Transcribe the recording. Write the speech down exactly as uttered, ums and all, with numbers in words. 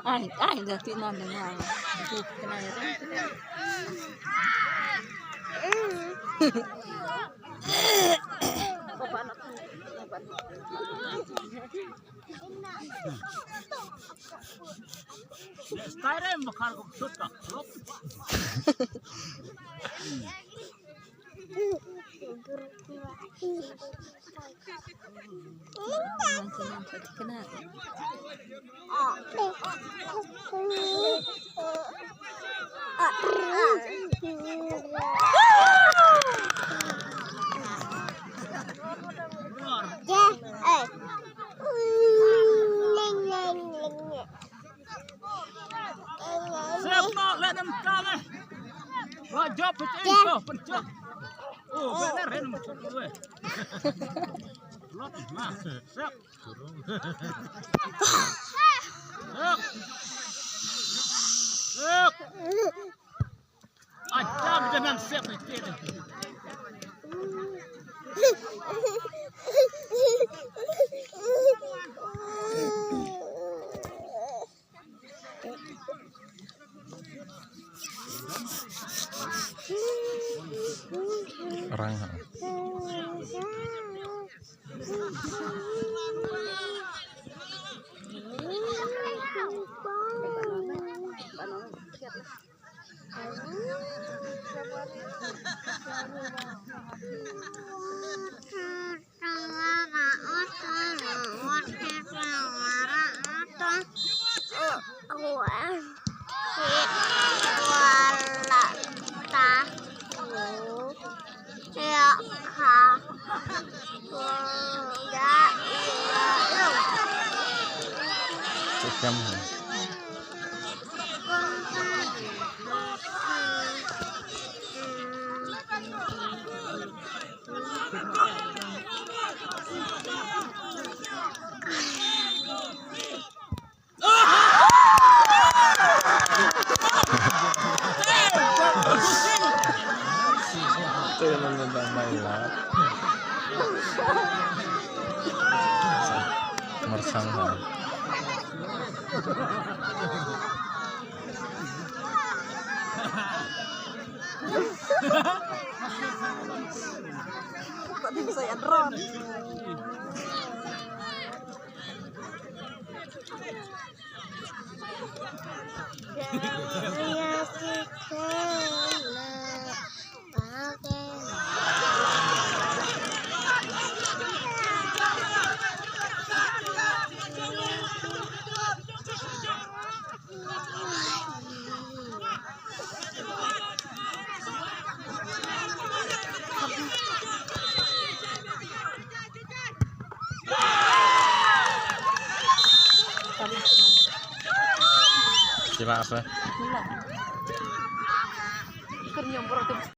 Ai, ai, da ti non de ngai. Ti kena ya. Skyrim bakal ko sut ka. Sep no, let them come. Wa jop put in ko, put jop. Oh, better him. Lot ma. Sep. Sep. Sep. Ajam jangan sep itu. Rang ha. Te nan ban mai la. Marsang ha. Tadi bisa ya drone. Siapa apa?